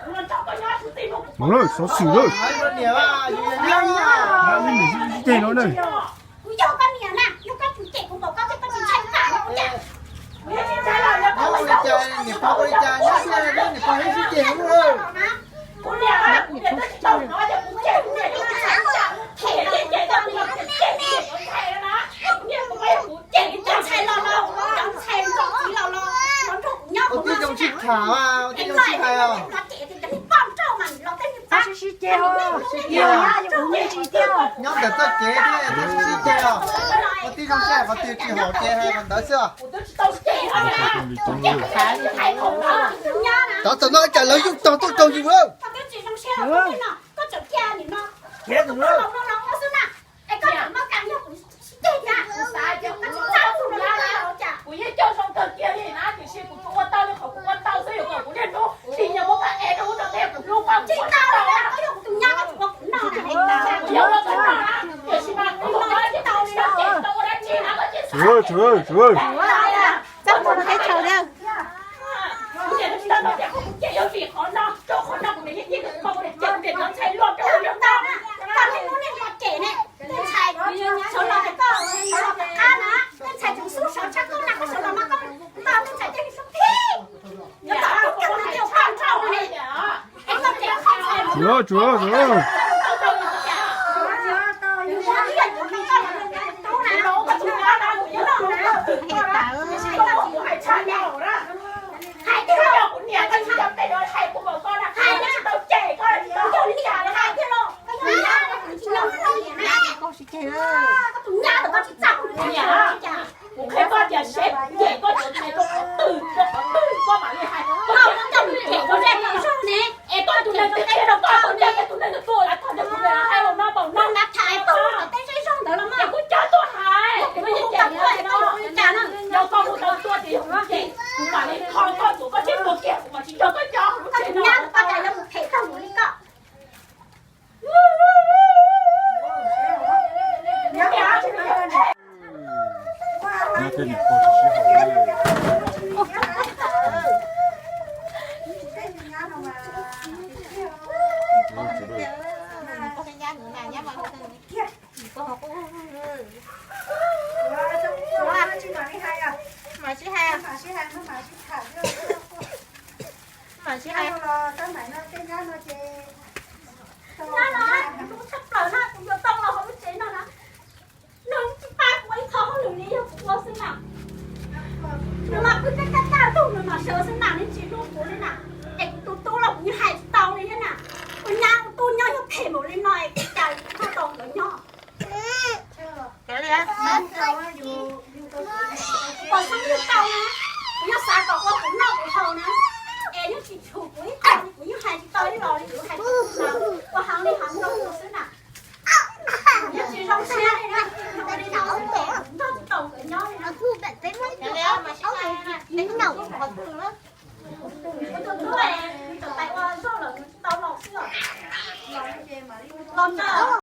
Mus lawm, xov xwm lawm. Kuv yog koj niam na, yog koj tsis cem kuv npaum koj thiab koj tsis ntshai kuv cas? Niam pog ua li cas nyob xwb niam pog yeej sib ceg lawm. Kuv niam, kuv niam twb tsis tau hnov ces kuv cem kuv niam yeej tsis ntshai kuv cas. Them li cem tau kuv los kuv cem kuv niam kuv ntshai na. Kuv niam kuv pab yog kuv cem li cas ntshai los los, cov ntshai nrog kuv los los, los nrog kuv nyob. Ua tib zoo sib tham, ua tib zoo sib hais os. Nyob ntawm txoj kev thiab txhob sib sib ceg os. Ua tib zoo sib hais qhov twg tsis haum ces hais qhov ntawd xwb os. Cov txawm no cas lawv yeej tog tuaj raug yus lawm. Tsum, tsum, tsum. Txaj muag qhib tsho thiab. Tsum, tsum, tsum. Hais tiag los, kuv niam koj tsis cov peb no hais kuv npaum koj na, hais na, tsis tau cem koj, tsis tau cem li cas li hais tiag los. Koj tus nyab los koj tsis txaj kuv niam li cas. Kuv qhia koj tias seb kuv cem koj cov ntxhais rau qhov twg, rau qhov twg koj mam li hais. Koj cem kuv zej kuv zog ne, es koj tus neeg twb qhia rau koj, koj tus neeg twb tuaj lawm, koj tus neeg hais los no npaum no, na tham tuaj tej zej zog ntawd los mas kuv coj tuaj hais, kuv cem li cas no. Yog koj mus tau tuaj ces yog kuv cem, kuv mam li kho koj tuav koj tsib pluag kiag, kuv mam tsis nrog koj nyob lub tsev no. Koj tus nyab koj cas yuav mus phem tag mus li koj. Mam sib hais, mam sib hais. Nyab no, kuv tshaj plaws na, kuv yuav tau los hauv lub tsev no na. Nws tsis pab kuv ua ib qho hauj lwm li, yog kuv ua xwb na. Nws mas pw kaj kaj kaj ntug, nws mas sawv xwb na, nws tsis hlub kuv li na. Es kuv tus tub los kuv yeej hais tsis tau li thiab na. Ua nyab ua tub nyob yog phem npaum li no es cas kuv tau tau nkawd nyob. Kuv pom xeeb twg tau na, kuv yeej xav kom ua kuv noj kuv haus na. Es yeej tsis tshum kuv ib qho, kuv yeej hais tsis tau ib los li, kuv hais tsis tau, ua heev li heev rau kuv xwb na. Yeej tsis zoo siab li na, ua li no xwb ces nrog tsis tau nkawd nyob li na.